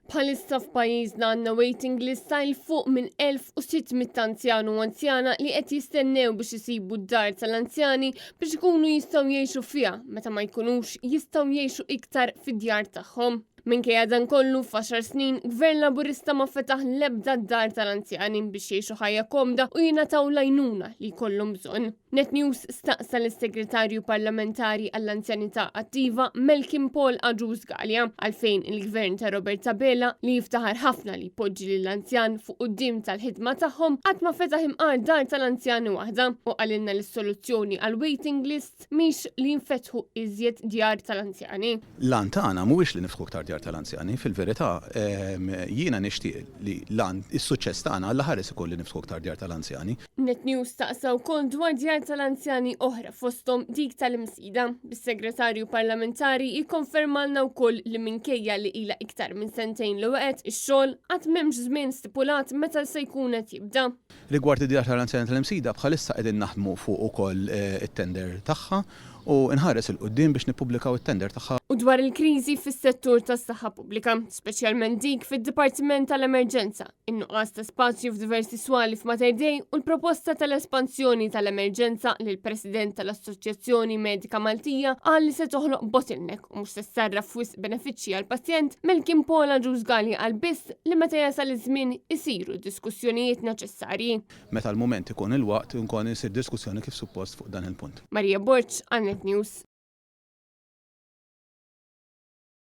Bħalissa f'pajjiżna għandna waiting list ta' 'l fuq minn 1,600 anzjan u anzjana li qed jistennew biex isibu d-dar tal-anzjani biex ikunu jistgħu jgħixu fiha meta ma jkunux jistgħu jgħixu iktar fid-djar tagħhom. Minkejja dan kollu, f'għaxar snin, Gvern Laburista ma fetaħ l-ebda dar tal-anzjani biex jgħixu ħajja komda u jingħataw l-għajnuna li jkollhom bżonn. Net News staqsa lis-Segretarju Parlamentari għall-Anzjanità Attiva Malcolm Paul Agius Galea għalfejn il-Gvern ta' Robert Abela li jiftaħar ħafna li jpoġġi lill-anzjan fuq quddiem tal-ħidma tagħhom qatt ma fetaħ imqar dar tal-anzjani waħda u qalilna li s-soluzzjoni għall-waiting list mhix li jinfetħu iżjed djar tal-anzjani. L-għan tagħna mhuwiex li niftħu iktar djar tal-anzjani. Fil-verità, jiena nixtieq li l-għan, is-suċċess tagħna Alla ħares ikun li niftħu iktar djar tal-anzjani. Net News staqsa wkoll dwar djar tal-anzjani oħra fosthom dik tal-Imsida, bis-Segretarju Parlamentari jikkonfermalna wkoll li minkejja li ilha iktar minn sentejn li waqgħet, ix-xogħol għad m'hemmx żmien stipulat meta se jkun qed jibda. Rigward id-Djar tal-Anzjani tal-Imsida, bħalissa qegħdin naħdmu fuq ukoll it-tender tagħha u nħares 'il quddiem biex nippubblikaw it-tender tagħha. U dwar il-kriżi fis-settur tas-saħħa pubblika, speċjalment dik fid-Dipartiment tal-Emerġenza, in-nuqqas ta' spazju f'diversi swali f'Mater Dei u l-proposta tal-espansjoni tal-emerġenza li l-President tal-Assoċjazzjoni Medika Maltija qal li se toħloq bottleneck u mhux se ssarraf f'wisq benefiċċji għall-pazjent, Melkim Paul Agius Galea qal biss li meta jasal iż-żmien isiru d-diskussjonijiet neċessarji. Meta l-mument ikun il-waqt, inkun isir diskussjoni kif suppost fuq dan il-punt. Maria Borg, għal Net News.